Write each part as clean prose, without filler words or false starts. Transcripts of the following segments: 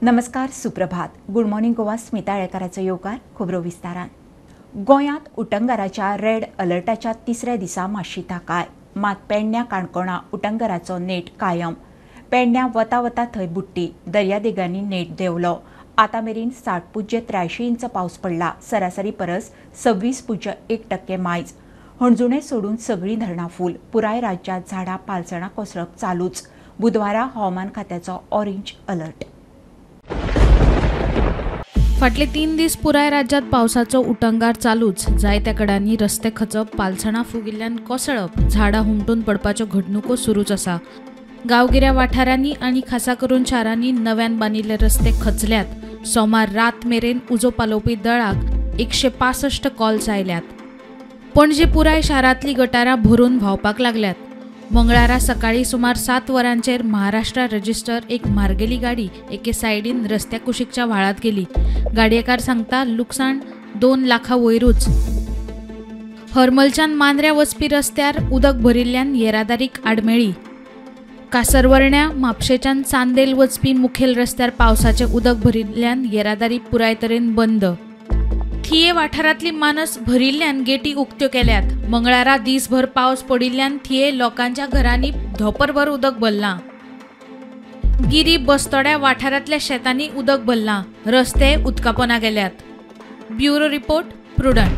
नमस्कार, सुप्रभात. Good morning Goa, Smita आळेकाराचो येवकार. खबरो विस्तारान. गोंयांत उटंगाराच्या रेड अलर्टाच्या तिसऱ्या दिसा मातशी थाकाय. मात पेडण्या काणकोणा उटंगाराचो नेट कायम. पेडण्या वता वता थंय बुडटी, दर्यादेगांनी नेट देंवलो. आतां मेरेन 60.83 इंच पावस पडला. सरासरी परस 26.1% मायज. हणजुणें सोडून सगळीं धरणां फूल. पुराय राज्यांत झाडां पालसणां कोसळप चालूच. बुधवारा हवामान खात्याचो ऑरेंज अलर्ट. फाटले 3 दीस पुराय राज्यात पावसाचो उटंगार चालूच. जायत्या कडांनी रस्ते खचप, पालसणां फुगिल्ल्यान कोसळप, झाडां हुमटून पडपाच्यो घडणुको सुरूच आसा. गांवगिऱ्या वाठारांनी आनी खासा करून शारांनी नव्यान बांदिल्ले रस्ते खचल्यात. सोमार रात मेरेन उजो पालोवपी दळाक 165 कॉल्स आयल्यात. पणजे पुराय शारांतली गटारां भरून व्हांवपाक लागल्यात. मंगळारा सकाळी सुमार 7 वरांचेर महाराष्ट्र रजिस्टर एक मार्गेली गाडी एके सायडीन रस्त्या कुशीकच्या व्हाळांत गेली. गाडयेकार सांगता लुकसाण 2 लाखां वयरूच. हरमलच्यान मांद्र्या वचपी रस्त्यार उदक भरिल्ल्यान येरादारीक आडमेळी. कासरवर्ण्या म्हापशेच्यान चांदेल वचपी मुखेल रस्त्यार पावसाचें उदक भरिल्ल्यान येरादारी पुराय तरेन बंद. थिये वाठारांतली मानस भरिल्ल्यान गेटी उक्त्यो केल्यात. मंगळारा दीसभर पावस पडिल्ल्यान थिये लोकांच्या घरांनी धोपरभर उदक भरलां. गिरी बस्तोड्या वाठारांतल्या शेतांनी उदक भरलां. रस्ते उदकापोना गेल्यात. Bureau report, Prudent.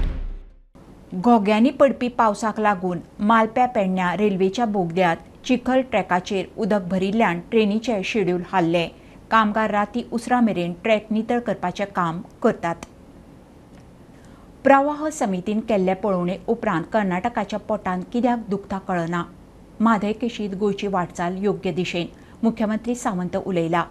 घोग्यांनी पडपी पावसाक लागून मालप्या पेडण्या रेल्वेच्या बोगद्यांत चिखल ट्रॅकाचेर उदक भरिल्ल्यान ट्रेनीचें शेड्यूल हाल्लें. कामगार राती उसरां मेरेन ट्रॅक नितळ करपाचें काम करतात. प्रवाह समितीन केल्ले पळोवणे उपरांत कर्नाटकाच्या पोटांत कित्याक दुखता कळना. म्हादय केशीत गोंयची वाटचाल योग्य दिशेन, मुख्यमंत्री सावंत उलयला.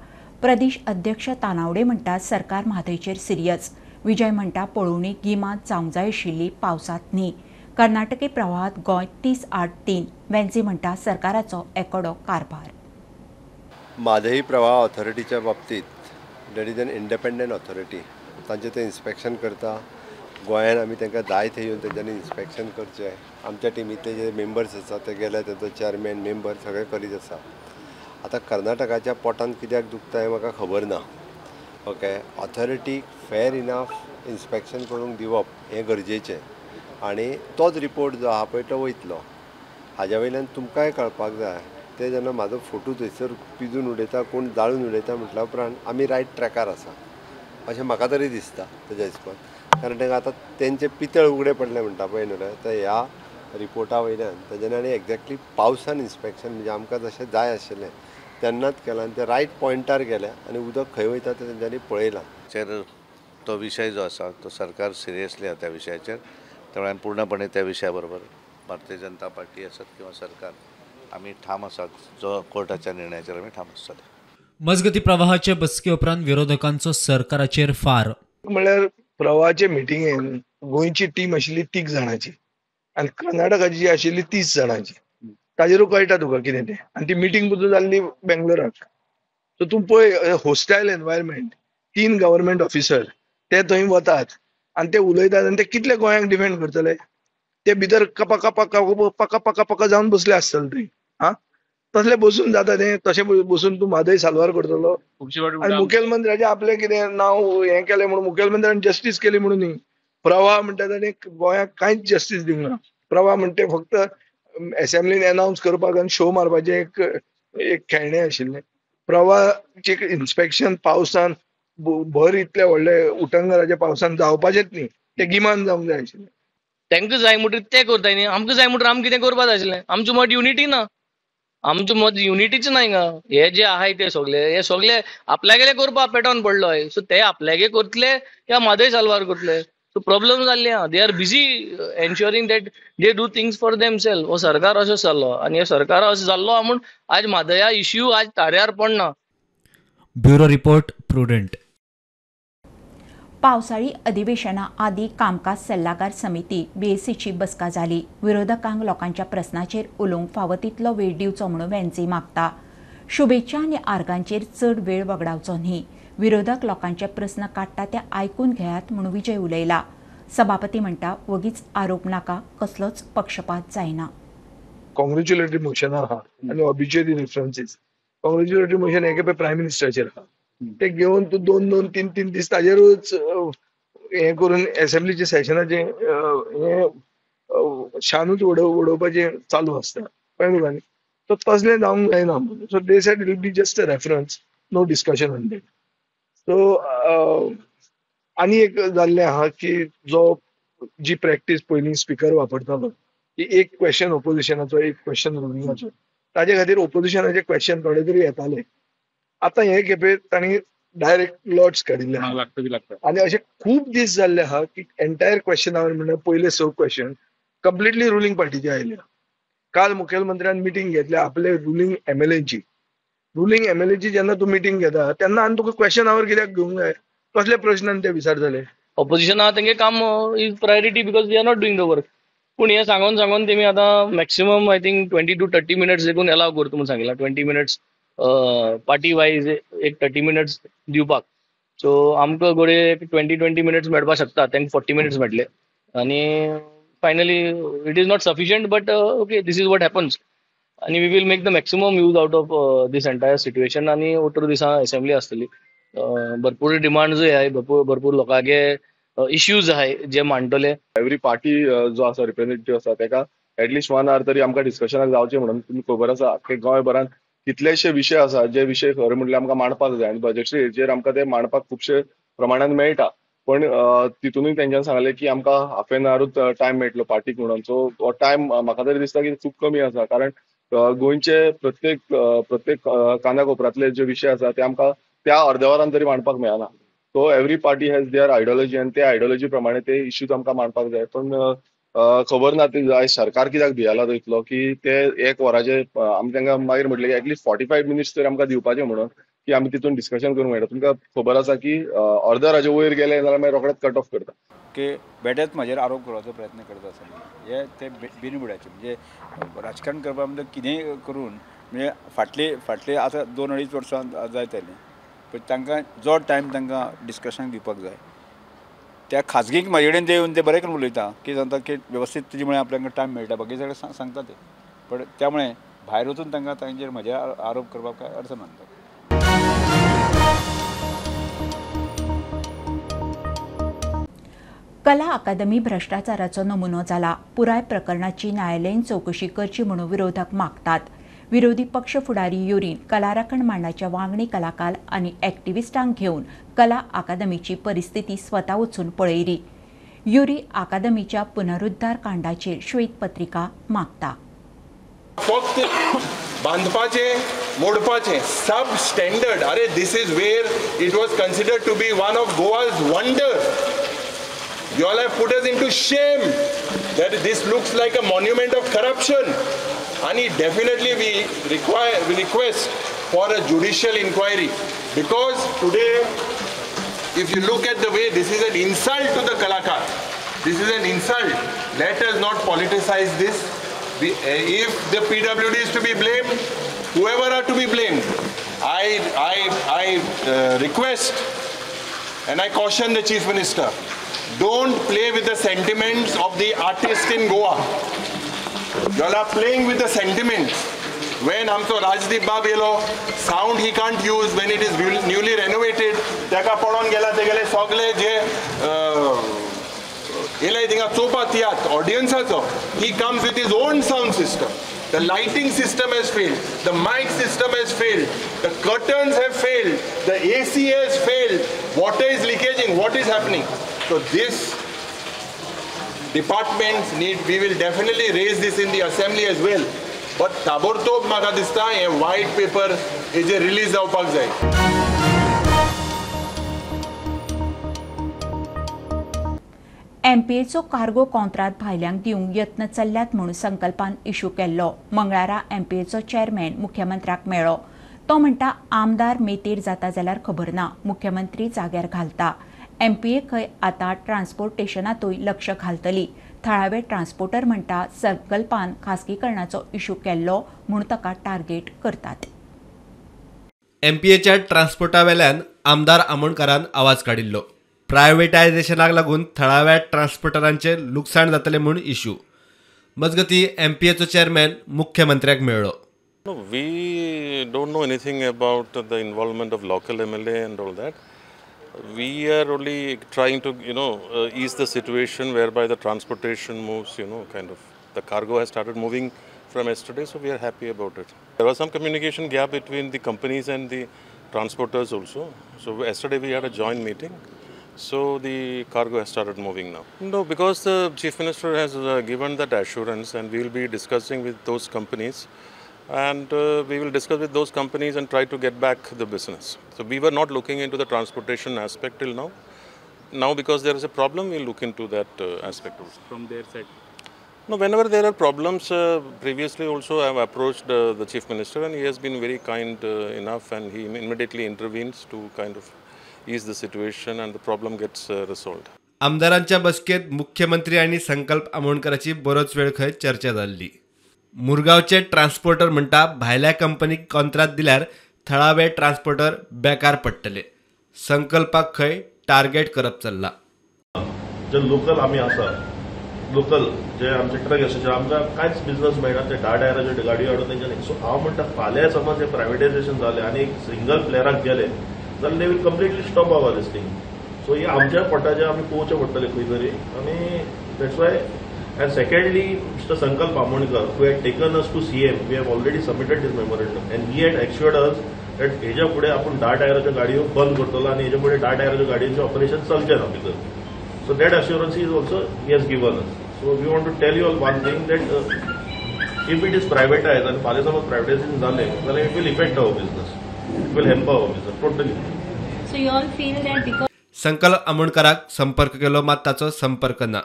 प्रदेश अध्यक्ष तानावडे म्हणटा सरकार म्हादयचेर सिरियस. विजय म्हणटा पळोवणी गिमांत जावंक जाय आशिल्ली, पावसांत न्ही. कर्नाटकी प्रवाहात गोंय 30-8-3. वेन्झी म्हणटा सरकाराचो एकोडो कारभार. म्हादय प्रवाह ऑथॉरिटीच्या बाबतींत that is an independent authority. तांचें ते इन्स्पेक्शन करता. गोंयान आमी तांकां जाय थंय येवन तेंच्यांनी इन्स्पेक्शन करचें. आमच्या टिमींतले जे मेंबर्स आसा ते गेले, तांचो चेअरमॅन मेंबर सगळे करीत आसा. आतां कर्नाटकाच्या पोटान कित्याक दुखता हें म्हाका खबर ना. ओके, ऑथॉरिटीक फेर इनफ इन्स्पेक्शन करूंक दिवप हें गरजेचें आनी तोच रिपोर्ट जो आहा पळय तो वयतलो. हाज्या वयल्यान तुमकांय कळपाक जाय. ते जेन्ना म्हाजो फोटो थंयसर पिजून उडयता, कोण जाळून उडयता म्हटल्या उपरांत आमी रायट ट्रॅकार आसा अशें म्हाका तरी दिसता तेज्या हिसपान. कारण तांकां आतां तेंचे पितळ उगडे पडले म्हणटा पळय न्हू रे, तर ह्या रिपोर्टा वयल्यान तेज्यान आनी एक्झॅक्टली पावसान इन्स्पेक्शन म्हणजे आमकां जशें जाय आशिल्लें तेन्नाच केलां आनी ते रायट पॉयंटार गेले आनी उदक खंय वयता तें तेंच्यांनी पळयलां. चेर तो विशय जो आसा तो सरकार सिरियसली आसा त्या विशयाचेर. त्यामुळे आमी पूर्णपणे त्या विशया बरोबर भारतीय जनता पार्टी आसत किंवा सरकार आमी ठाम आसात. जो कोर्टाच्या निर्णयाचेर आमी ठाम आसतले. मजगती प्रवाहाचे बसके उपरांत विरोधकांचो सरकाराचेर फार. म्हळ्यार प्रवाहाचे मिटिंगेन गोंयची टीम आशिल्ली 3 जाणांची आनी कर्नाटकाची जी आशिल्ली 30 जाणांची. ताजेर कळटा तुका कितें तें. आनी ती मिटींग सुद्दां जाल्ली बेंगलोराक. सो तूं पळय होस्टायल एनवायरमेंट, 3 गव्हर्मेंट ऑफिसर ते थंय वतात आनी ते उलयतात आनी ते कितले गोंयांक डिफेंड करतले. ते भितर कपा कपा पका पका पका जावन बसले आसतले थंय. हा, तसले बसून जाता तें. तशें बसून तूं म्हादय साल्वार करतलो. आनी मुखेलमंत्र्याचें आपलें कितें नांव हें केलें म्हणून मुखेलमंत्र्यान जस्टीस केली म्हणून न्ही. प्रवाह म्हणटा ताणें गोंयाक कांयच जस्टीस दिवंक ना. प्रवाह म्हणटा फक्त एसेंब्लीन एनावन्स करपाक आनी शो मारपाचें एक एक खेळणें आशिल्लें. प्रवाहाचें इन्स्पेक्शन पावसान भर इतले व्हडले उटंगराच्या पावसान जावपाचेंच न्ही, तें गिमान जावंक जाय आशिल्लें. तांकां जाय म्हणटकीर ते करताय न्ही, आमकां जाय म्हणटकीर आमकां कितें करपाक जाय आशिल्लें. आमचें मत युनिटी ना, आमचें मत युनिटीच ना हिंगा. हे जे आहाय ते सगळे हे सगळे आपल्यागेले करपाक पेटोवन पडलो. सो ते आपल्यागे करतले या म्हादय साल्वार करतले. सो प्रॉब्लम जाल्ली आहा. They are busy ensuring that they do things for themselves. हो सरकार असो जाल्लो आनी हे सरकार असो जाल्लो आहा म्हूण आज म्हादया इश्यू आज ताऱ्यार पडना. Bureau report, Prudent. पावसाळी अधिवेशना आदी कामकाज सल्लागार समिती बीएससीची बसका जाली. विरोधकांक लोकांच्या प्रस्नाचेर उलोवंक फावो तितलो वेळ दिवचो म्हणून वेन्झी मागता. शुभेच्छा आनी आर्गांचेर चड वेळ वगडावचो न्ही. विरोधक लोकांचे प्रस्न काडटा ते आयकून घेयात म्हणून विजय उलयला. सभापती म्हणटा वगीच आरोप नाका, कसलोच पक्षपात जायना. कॉंग्रेच्युलेटरी मोशन आहा आनी ऑबिच्युअरी रेफरन्सीस. कॉंग्रेच्युलेटरी मोशन एके प्रायम मिनिस्टराचेर आहा. ते घेवन तूं 2-2, 3-3 दीस ताजेरूच हें करून एसेंब्लीचे सेशनाचें हें शानूच उडोवपाचें चालू आसता, कळ्ळें तुका न्ही? सो तसलें जावंक जायना. So they said it will be just a reference, no discussion on that. So आनी एक जाल्लें आहा की जो जी प्रॅक्टीस पयलीं स्पिकर वापरतालो की एक क्वेश्चन ओपोजिशनाचो, एक क्वेश्चन रुलिंगाचो, ताजे खातीर ओपोजिशनाचे क्वेश्चन थोडे तरी येताले. आतां हे खेपे तांणी डायरेक्ट लॉट्स काडिल्ले आहा आनी अशे खूब दीस जाल्ले आहा की एंटायर क्वेश्चन our म्हणल्यार पयले 6 क्वेश्चन कंप्लिटली रुलिंग पार्टीचे आयले. काल मुखेलमंत्र्यान मिटींग घेतल्या आपले रुलिंग एमएलएची. रुलिंग एमएलएची जेन्ना तूं मिटींग घेता तेन्ना आनी तुका क्वेश्चन our कित्याक घेवंक जाय? कसले प्रश्न ते विचार जाले? ऑपोजिशन आहा तेंगे काम is priority because they are not doing the work. पूण हें सांगोन सांगोन तेमी आतां maximum I think 20 to 30 minutes देखून एलाव करता म्हूण सांगिलां. 20 मिनट्स पार्टी वायज एक 30 मिनट्स दिवपाक. सो आमकां घडये एक 20 मिनट्स मेळपाक शकता, तांकां 40 मिनट्स मेळटले. आनी finally it is not sufficient, but okay, this is what happens. आनी we will make the maximum use out of this entire situation. आनी 18 दिसां एसेंब्ली आसतली, भरपूर डिमांड्सूय आहाय, भरपूर लोकांचे इश्यूज आहाय जे मांडटले. एवरी पार्टी जो आसा रिप्रेझेंटेटिव्ह आसा तेका एटलिस्ट 1 our तरी आमकां डिस्कशनाक जावचें म्हणून. तुमी खबर आसा आख्खे गोंयभरान कितलेशे विशय आसा जे विशय खरें म्हटल्यार आमकां मांडपाक जाय आनी बजेटरी हेजेर आमकां ते मांडपाक खुबशे प्रमाणान मेळटा, पण तितूनय तेंच्यांनी सांगलें की आमकां हाफ एन आवरूच टायम मेळटलो पार्टीक म्हणून. सो हो टायम म्हाका तरी दिसता की खूब कमी आसा, कारण गोंयचे प्रत्येक प्रत्येक काना कोपऱ्यांतले जे विशय आसा ते आमकां त्या अर्द्या वरान तरी मांडपाक मेळना. So every party has their ideology आनी ते आयडियोलॉजी प्रमाणे ते इश्यूज आमकां मांडपाक जाय. पण खबर ना ते आयज सरकार कित्याक भियेला तो इतलो की ते 1 वराचे आमी तांकां मागीर म्हटलें की एटलिस्ट 45 मिनट्स तरी आमकां दिवपाचें म्हणून की आमी तितून डिस्कशन करूंक मेळटा. तुमकां खबर आसा की अर्द्या वराचे वयर गेले जाल्यार मागीर रोखडेच कट ऑफ करता. की बेठेच म्हजेर आरोप करपाचो प्रयत्न करता आसतना हे ते बिनबुडाचे म्हणजे राजकारण करपा म्हणजे कितेंय करून म्हणजे फाटले फाटले आतां 2-2.5 वर्सां जायत आयलीं, पण तांकां जो टायम तांकां डिस्कशनाक दिवपाक जाय त्या खाजगीक म्हजे कडेन ते येवन ते बरें करून उलयता की सांगता की वेवस्थीत तुजे मुळे आपल्याक टायम मेळटा, बाकी सगळें सांगता ते, पण त्यामुळे भायर वचून तांकां तांचेर म्हजेर आरोप करपाक काय अर्थ मानता. कला अकादमी भ्रष्टाचाराचो नमुनो जाला. पुराय प्रकरणाची न्यायालयीन चवकशी करची म्हणून विरोधक मागतात. विरोधी पक्ष फुडारी युरीन कला राखण मांडाच्या वांगडी कलाकार आनी एक्टिविस्टांक घेवन कला अकादमीची परिस्थिती स्वता वचून पळयली. युरी अकादमीच्या पुनरुद्धार कांडाचेर श्वेतपत्रिका मागता. फक्त बांदपाचें मोडपाचें सब स्टँडर्ड. अरे this is where it was considered to be one of Goa's wonder. You all have put us into shame that this looks like a monument of corruption. And definitely we request for a judicial inquiry, because today if you look at the way, this is an insult to the Kalakar. This is an insult. Let us not politicize this. If the PWD is to be blamed, whoever are to be blamed, I request and I caution the Chief Minister, don't play with the sentiments of the artist in Goa. You all are playing with the sentiments. When आमचो राजदीप बाब येलो, sound he can't use when it is newly renovated. ताका पडोन गेला तेगेले सगळे जे येले थिंगा चोवपा तियात्र ऑडियन्साचो, he comes with his own sound system. The lighting system has failed, the mic system has failed, the curtains have failed, the AC has failed, water is leakaging. What is happening? So this departments need, we will definitely raise this in the assembly as well. But ताबडतोब म्हाका दिसता हें white paper हेजेर release जावपाक जाय. एमपीएचो cargo कॉन्त्रात भायल्यांक दिवंक यत्न चल्ल्यात म्हूण संकल्पान इशू केल्लो. मंगळारा एमपीएचो चेअरमॅन मुख्यमंत्र्याक मेळ्ळो. तो म्हणटा आमदार मेतेर जाता जाल्यार खबर ना, मुख्यमंत्री जाग्यार घालता. एमपीए खंय आतां ट्रान्सपोर्टेशनांतूय लक्ष घालतली. थळावे ट्रान्सपोर्टर म्हणटा संकल्पान खासगीकरणाचो इशू केल्लो म्हूण ताका टार्गेट करतात. एमपीएच्या ट्रान्सपोर्टा वेल्यान आमदार आमोणकारान आवाज काडिल्लो. प्रायव्हेटायझेशनाक लागून थळाव्या ट्रान्सपोर्टरांचे लुकसाण जातलें म्हूण इशू. मजगतीं एमपीएचो चेअरमॅन मुख्यमंत्र्याक मेळ्ळो. No, we don't know anything about the involvement of local MLA and all that. We are only trying to, ease the situation whereby the transportation moves, kind of. The cargo has started moving from yesterday, so we are happy about it. There was some communication gap between the companies and the transporters also. So yesterday we had a joint meeting. So the cargo has started moving now. No, because the Chief Minister has given that assurance, and we will be discussing with those companies. And we will discuss with those companies and try to get back the business. So we were not looking into the transportation aspect till now. Now because there is a problem, we will look into that aspect also. From their side? No, whenever there are problems, previously also I have approached the Chief Minister, and he has been very kind enough, and he immediately intervenes to kind of ease the situation and the problem gets resolved. आमदारांच्या बसकेत मुख्यमंत्री आनी संकल्प आमोणकराची बरोच वेळ खंय चर्चा जाल्ली. मुरगांवचे transporter म्हणटा भायल्या कंपनीक कॉन्त्रात दिल्यार थळावे ट्रान्सपोर्टर बेकार पडटले. संकल्पाक खंय टार्गेट करप चल्ला. जे लोकल आमी आसा, लोकल जे आमचे ट्रक एसोसिएशन आमकां कांयच बिझनस मेळना, ते 10 टायराच्यो गाडयो हाडून तेंच्यानी. सो हांव म्हणटा फाल्यां समज हे प्रायवेटायझेशन जालें आनी एक सिंगल प्लेयराक गेले जाल्यार they will completely stop our this thing. So हे आमच्या पोटाचें आमी पळोवचें पडटलें खंय तरी. आनी that's why. And secondly, Mr. Sankalp Amonkar, who had taken us to CM, we have already submitted this memorandum, and he had assured us that हेज्या फुडें आपूण 10 टायराच्यो गाडयो बंद करतलो आनी हेज्या फुडें 10 टायराच्यो गाडयांचें ऑपरेशन चलचें ना भितर. So that assurance is also he has given us. So we want to tell you all one thing that if it is privatized आनी फाल्यां समज प्रायवेटायझेशन जालें जाल्यार it will affect our business, it will hamper our business totally. So you all feel that because Sankalp आमोणकराक संपर्क केलो मात ताचो संपर्क ना.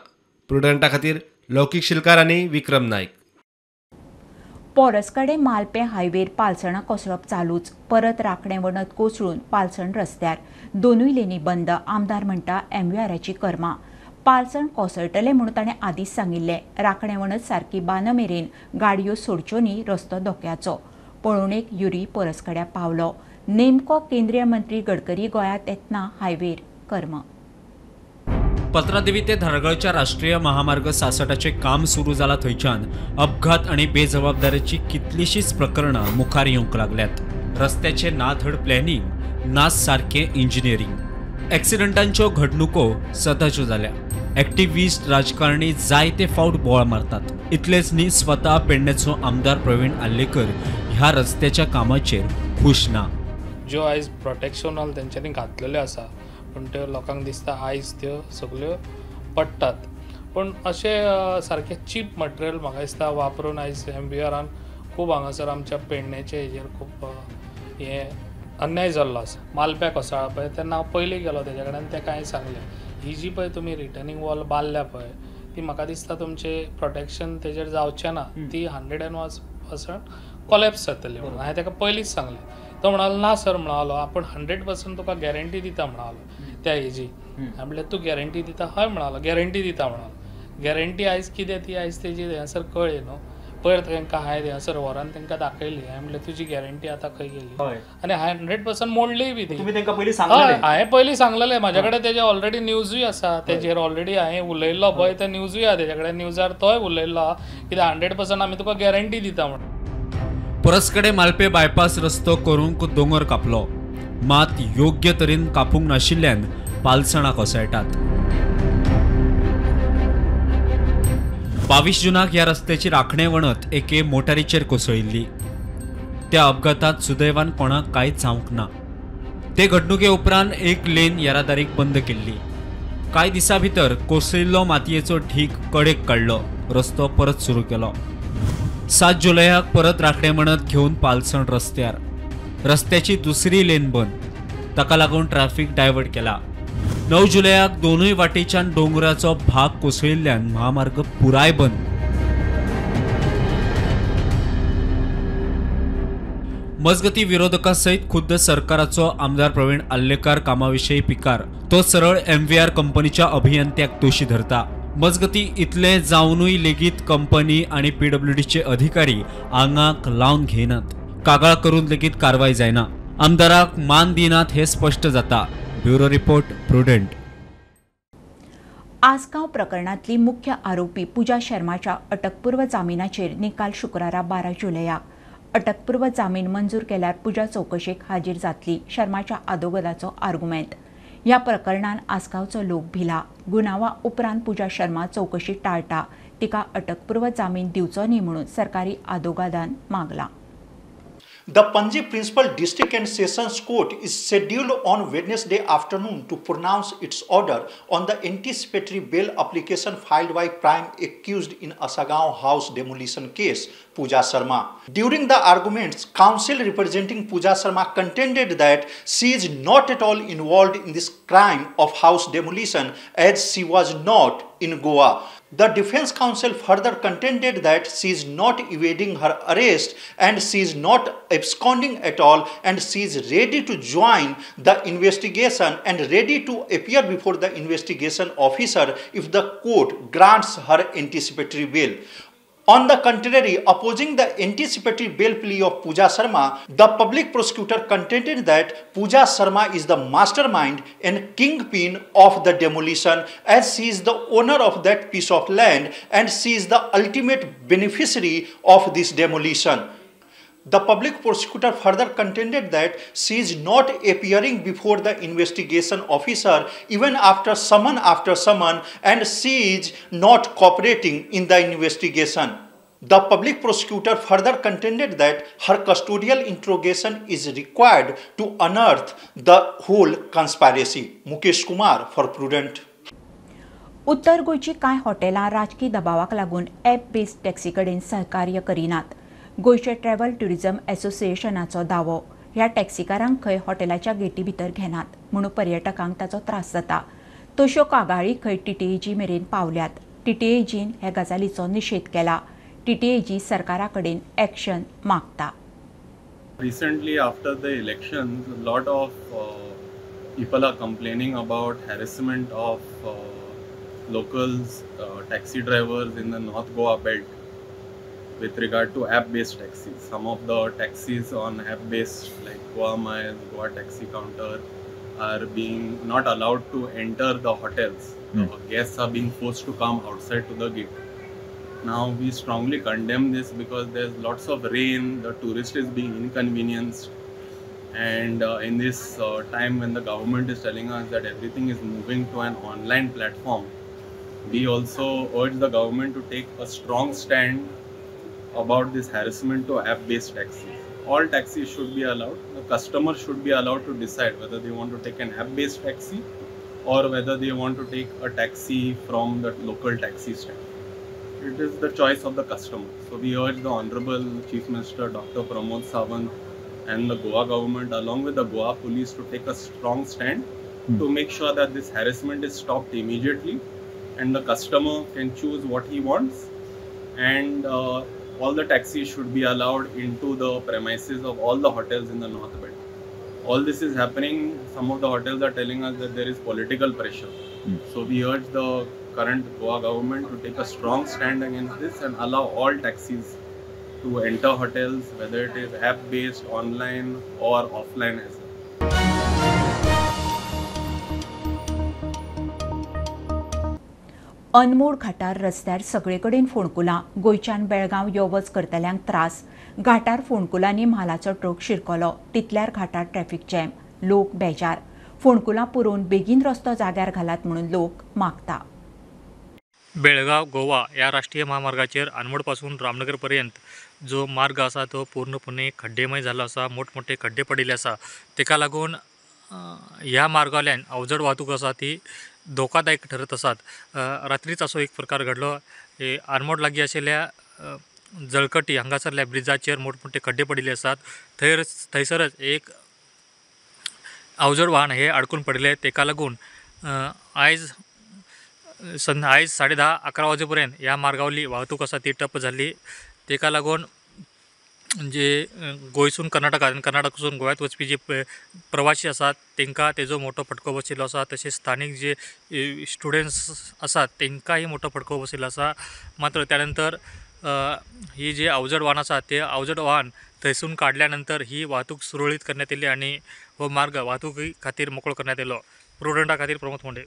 प्रुडंटा खातीर लौकिक शिलकार आनी विक्रम नायक. पोरसकडे मालपें हायवेर पालसणां कोसळप चालूच. परत राखणे वणत कोसळून पालसण रस्त्यार. दोनूय लेनी बंद. आमदार म्हणटा एमव्हीआराची कर्मा. पालसण कोसळटलें म्हणून ताणें आदींच सांगिल्लें. राखणे वणत सारकी बांद मेरेन गाडयो सोडच्यो न्ही, रस्तो धोक्याचो. पळोवणेक युरी पोरसकड्या पावलो. नेमको केंद्रीय मंत्री गडकरी गोंयांत येतना हायवेर कर्म. पत्रादेवी ते धारगळच्या राष्ट्रीय महामार्ग 66 काम सुरू जाला थंयच्यान अपघात आणि बेजबाबदारीची कितलीशीच प्रकरणां मुखार येवंक लागल्यात. रस्त्याचे ना धड प्लॅनिंग, ना सारकें इंजिनियरींग. एक्सिडंटांच्यो घडणुको सदांच्यो जाल्या. ॲक्टिव्हिस्ट राजकारणी जायते फावट बोवाळ मारतात. इतलेच न्ही, स्वता पेडण्याचो आमदार प्रवीण आर्लेकर ह्या रस्त्याच्या कामाचेर खूश ना. ज्यो आयज प्रोटेक्शन वॉल तेंच्यांनी घातलेल्यो आसा, पूण त्यो लोकांक दिसता आयज त्यो सगल्यो पडटात. पूण अशें सारकें चीप मटेरियल म्हाका दिसता वापरून आयज एमव्हीआरान खूब हांगासर आमच्या पेडण्याचे हेजेर खूब हें अन्याय जाल्लो आसा. मालप्या कोसळ्ळा पळय तेन्ना हांव पयलीं गेलो तेज्या कडेन, तेका हांवें सांगलें ही जी पळय तुमी रिटर्निंग वॉल बांदल्या पळय ती म्हाका दिसता तुमचें प्रोटेक्शन तेजेर जावचें ना, ती 101% कोलॅप्स जातली म्हणून हांवें तेका पयलींच सांगलें. तो म्हणालो ना सर, म्हणालो आपूण 100% तुका गॅरंटी दिता म्हणालो त्या हेजी. हांवें म्हणलें तूं गॅरंटी दिता? हय म्हणालो, गॅरंटी दिता म्हणालो. गॅरंटी आयज कितें ती आयज तेजी थंयसर कळ्ळी न्हू. पयर तांकां हांवें थंयसर व्हरोन तांकां दाखयली. हांवें म्हणलें तुजी गॅरंटी आतां खंय गेली? आनी 100% मोडलीय बी ती. हय, हांवें पयलीं सांगलेलें. म्हाज्या कडेन तेजे ऑलरेडी न्यूजूय आसा, तेजेर ऑलरेडी हांवें उलयल्लो पळय ते न्यूजूय आसा तेज्या कडेन. न्यूजार तोय उलयल्लो आहा कित्याक 100% आमी तुका गॅरंटी दिता म्हणून. पोरसकडे मालपे बायपास रस्तो करूंक दोंगर कापलो, मात योग्य तरेन कापूंक नाशिल्ल्यान पालसणां कोसळटात. 22 जुनाक ह्या रस्त्याची राखणे वणत एके मोटारीचेर कोसळिल्ली. त्या अपघातात सुदैवान कोणाक कांयच जावंक ना. ते घडणुके उपरांत एक लेन येरादारीक बंद केल्ली. कांय दिसां भितर कोसळिल्लो मातयेचो ढीक कडेक काडलो, रस्तो परत सुरू केलो. 7 जुलयाक परत राखणे वणत घेवन पालसण रस्त्यार. रस्त्याची दुसरी लेन बंद, ताका लागून ट्रॅफिक डायवर्ट केला. 9 जुलयाक दोनूय वाटेच्यान दोंगराचो भाग कोसळिल्ल्यान महामार्ग पुराय बंद. मजगती विरोधकां सयत खुद्द सरकाराचो आमदार प्रवीण आर्लेकर कामाविशीं पिकार. तो सरळ एमव्हीआर कंपनीच्या अभियंत्याक दोशी धरता. मजगती इतलें जावनूय लेगीत कंपनी आनी पीडब्ल्यूडीचे अधिकारी आंगाक लावन घेनात. कागाळ करून लेगीत कारवाय जायना. आमदाराक मान दिनात हे स्पश्ट जाता. Bureau report, Prudent. Assagao प्रकरणांतली मुख्य आरोपी पूजा शर्माच्या अटकपूर्व जामिनाचेर निकाल शुक्रारा 12 जुलयाक. अटकपूर्व जामीन मंजूर केल्यार पुजा चवकशेक हाजीर जातली, शर्माच्या आदोगदाचो आर्गुमेंट. ह्या प्रकरणान आसगांवचो लोक भिला. गुन्यांवा उपरांत पुजा शर्मा चवकशी टाळटा, तिका अटकपूर्व जामीन दिवचो न्ही म्हणून सरकारी आदोगादान मागला. The Panji Principal District and Sessions Court is scheduled on Wednesday afternoon to pronounce its order on the anticipatory bail application filed by prime accused in Assagao house demolition case, Pooja Sharma. During the arguments, counsel representing Pooja Sharma contended that she is not at all involved in this crime of house demolition as she was not in Goa. The defense counsel further contended that she is not evading her arrest and she is not absconding at all, and she is ready to join the investigation and ready to appear before the investigation officer if the court grants her anticipatory bail. On the contrary, opposing the anticipatory bail plea of Pooja Sharma, the public prosecutor contended that Pooja Sharma is the mastermind and kingpin of the demolition, as she is the owner of that piece of land and she is the ultimate beneficiary of this demolition. The public prosecutor further contended that she is not appearing before the investigation officer even after summon and she is not cooperating in the investigation. The public prosecutor further contended that her custodial interrogation is required to unearth the whole conspiracy. Mukesh Kumar for Prudent. उत्तर गोंयची कांय हॉटेलां राजकी दबावाक लागून app based taxi कडेन सहकार्य करिनात. गोंयचे ट्रॅव्हल ट्युरिझम असोसिएशनाचो दावो, ह्या टॅक्सीकारांक खंय हॉटेलाच्या गेटी भितर घेनात म्हणून पर्यटकांक ताचो त्रास जाता. तश्यो कागाळी खंय टीटीएजी मेरेन पावल्यात. टीटीएजीन ह्या गजालीचो निशेध केला. टीटीएजी सरकारा कडेन एक्शन मागता. Recently after the elections, a lot of people are complaining about harassment of locals, taxi drivers in the North Goa belt with regard to app-based taxis. Some of the taxis on app-based like Goa Miles, Goa Taxi Counter are being not allowed to enter the hotels. The guests are being forced to come outside to the gate. Now we strongly condemn this because there's lots of rain, the tourist is being inconvenienced, and in this time when the government is telling us that everything is moving to an online platform, we also urge the government to take a strong stand about this harassment to app-based taxis. All taxis should be allowed. The customer should be allowed to decide whether they want to take an app-based taxi or whether they want to take a taxi from the local taxi stand. It is the choice of the customer. So we urge the Honorable Chief Minister Dr. Pramod Sawant and the Goa government along with the Goa police to take a strong stand to make sure that this harassment is stopped immediately and the customer can choose what he wants, and all the taxis should be allowed into the premises of all the hotels in the North Belt. All this is happening. Some of the hotels are telling us that there is political pressure. So we urge the current Goa government to take a strong stand against this and allow all taxis to enter hotels, whether it is app-based, online or offline as well. Anmod घाटार रस्त्यार सगळे कडेन फोंडकुलां. गोंयच्यान बेळगांव यो वच करतल्यांक त्रास. घाटार फोंडकुलांनी म्हालाचो truck शिरकलो, तितल्यार घाटार traffic jam, लोक बेजार. फोंडकुलां पुरोवन बेगीन रस्तो जाग्यार घालात म्हणून लोक मागता. बेळगांव गोवा ह्या राष्ट्रीय महामार्गाचेर आनमोड पासून रामनगर पर्यंत जो मार्ग आसा तो पूर्णपणे खड्डेमय जाल्लो आसा. मोठमोठे खड्डे पडिल्ले आसा. तेका लागून ह्या मार्गावयल्यान अवजड वाहतूक आसा ती धोकादायक ठरत आसात. रात्रीच असो एक प्रकार घडलो. आरमोड लागीं आशिल्ल्या जळकटी हांगासरल्या ब्रिजाचेर मोठमोठे खड्डे पडिल्ले आसात. थंयसरच एक अवजड वाहन हे अडकून पडिल्लें. तेका लागून आयज 10:30-11 वाजेपर्यंत ह्या मार्गावयली वाहतूक आसा ती ठप्प जाल्ली. तेका लागून जे गोंयसून कर्नाटकात आनी कर्नाटकसून गोव्यांत वचपी जे प्रवासी आसात तांकां तेजो मोठो फटको बशिल्लो आसा. तशेंच स्थानीक जे स्टुडंट्स आसात तांकांय मोठो फटको बशिल्लो आसा. मात्र त्या नंतर ही जे अवजड वाहन आसा ते अवजड वाहन थंयसून काडल्या नंतर ही वाहतूक सुरळीत करण्यात येयली आनी हो मार्ग वाहतुकी खातीर मोकळो करण्यात येयलो. प्रुडंटा खातीर प्रमोद फोंडे.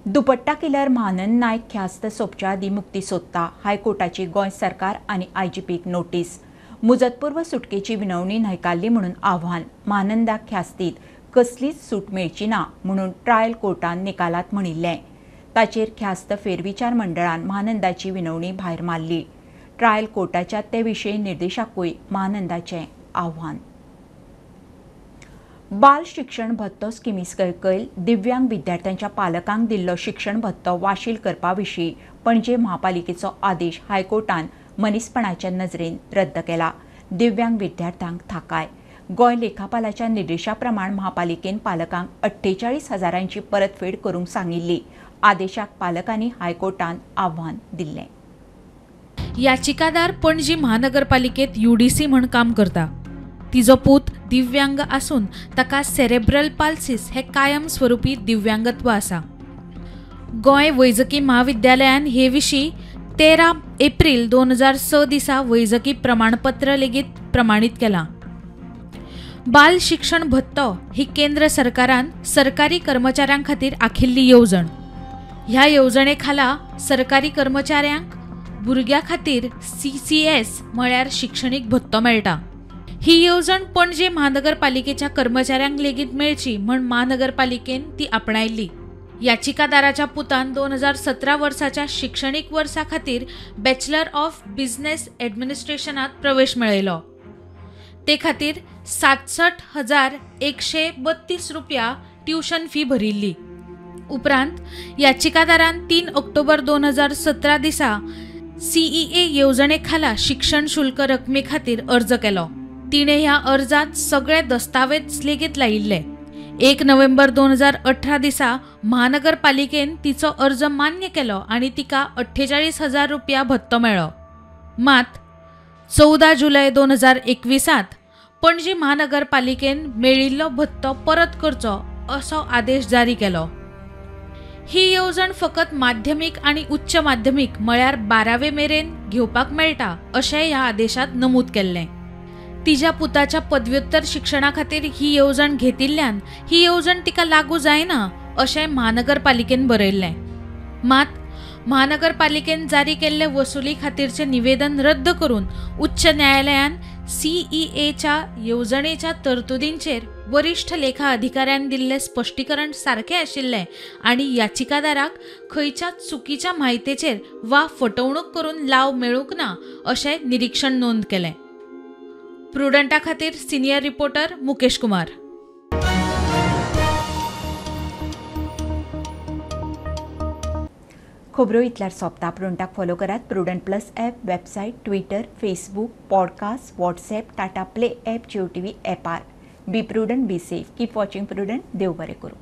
दुपट्टा किलर महानंद नायक ख्यास्त सोंपच्या आदीं मुक्ती सोदता. हायकोर्टाची गोंय सरकार आनी आयजीपीक नोटीस. मुजतपूर्व सुटकेची विनवणी न्हयकारली म्हणून आव्हान. महानंदाक ख्यास्तीत कसलीच सूट मेळची ना म्हणून ट्रायल कोर्टान निकालात म्हणिल्लें. ताचेर ख्यास्त फेरविचार मंडळान महानंदाची विनवणी भायर मारली. ट्रायल कोर्टाच्या ते विशीं निर्देशाकूय महानंदाचें आव्हान. बाल शिक्षण भत्तो स्किमी सकयल दिव्यांग विद्यार्थ्यांच्या पालकांक दिल्लो शिक्षण भत्तो वाशील करपा विशीं पणजे म्हापालिकेचो आदेश हायकोर्टान मनीसपणाच्या नजरेन रद्द केला. दिव्यांग विद्यार्थ्यांक थाकाय. गोंय लेखापालाच्या निर्देशा प्रमाण म्हापालिकेन पालकांक 48,000 परतफेड करूंक सांगिल्ली. आदेशाक पालकांनी हायकोर्टान आव्हान दिल्लें. याचिकादार पणजी महानगरपालिकेत UDC म्हण काम करता. तिजो पूत दिव्यांग आसून ताका सेरेब्रल पाल्सिस हे कायम स्वरूपी दिव्यांगत्व आसा. गोंय वैजकी म्हाविद्यालयान हे विशीं 13 एप्रिल 2006 दिसा वैजकी प्रमाणपत्र लेगीत प्रमाणीत केलां. बाल शिक्षण भत्तो ही केंद्र सरकारान सरकारी कर्मचाऱ्यां खातीर आखिल्ली येवजण. ह्या येवजणे खाला सरकारी कर्मचाऱ्यांक भुरग्यां खातीर CCS म्हळ्यार शिक्षणीक भत्तो मेळटा. ही येवजण पणजे महानगरपालिकेच्या कर्मचाऱ्यांक लेगीत मेळची म्हण महानगरपालिकेन ती आपणायल्ली. याचिकादाराच्या पुतान 2017 वर्साच्या शिक्षणीक वर्सा खातीर बॅचलर ऑफ बिझनेस ॲडमिनिस्ट्रेशनात प्रवेश मेळयलो. ते खातीर 67,132 रुपया ट्युशन फी भरिल्ली. उपरांत याचिकादारान 3 ऑक्टोबर 2017 दिसा CEA येवजणे खाला शिक्षण शुल्क रकमे खातीर अर्ज केलो. तिणें ह्या अर्जात सगळे दस्तावेज लेगीत लायिल्ले. 1 नोव्हेंबर 2018 दिसा महानगरपालिकेन तिचो अर्ज मान्य केलो आनी तिका 48,000 रुपया भत्तो मेळ्ळो. मात 14 जुलय 2021 पणजी महानगरपालिकेन मेळिल्लो भत्तो परत करचो असो आदेश जारी केलो. ही येवजण फकत माध्यमीक आनी उच्च माध्यमीक म्हळ्यार 12वे मेरेन घेवपाक मेळटा अशें ह्या आदेशांत नमूद केल्लें. तिज्या पुताच्या पदव्युत्तर शिक्षणा खातीर ही येवजण घेतिल्ल्यान ही येवजण तिका लागू जायना अशें महानगरपालिकेन बरयल्लें. मात महानगरपालिकेन जारी केल्ले वसुली खातीरचें निवेदन रद्द करून उच्च न्यायालयान CEAच्या येवजणेच्या तरतुदींचेर वरिश्ठ लेखा अधिकाऱ्यान दिल्लें स्पश्टीकरण सारकें आशिल्लें आनी याचिकादाराक खंयच्या चुकीच्या म्हायतेचेर वा फटवणूक करून लाव मेळूंक ना अशें निरीक्षण नोंद केलें. प्रुडंटा खातीर सिनियर रिपोर्टर मुकेश कुमार. खबरो इतल्यार सोंपता. प्रुडंटाक फॉलो करात Prudent plus app, website, Twitter, Facebook, podcast, WhatsApp, Tata Play app, Jio TV ॲपार. Be prudent, be safe, keep watching Prudent. देव बरें करूं.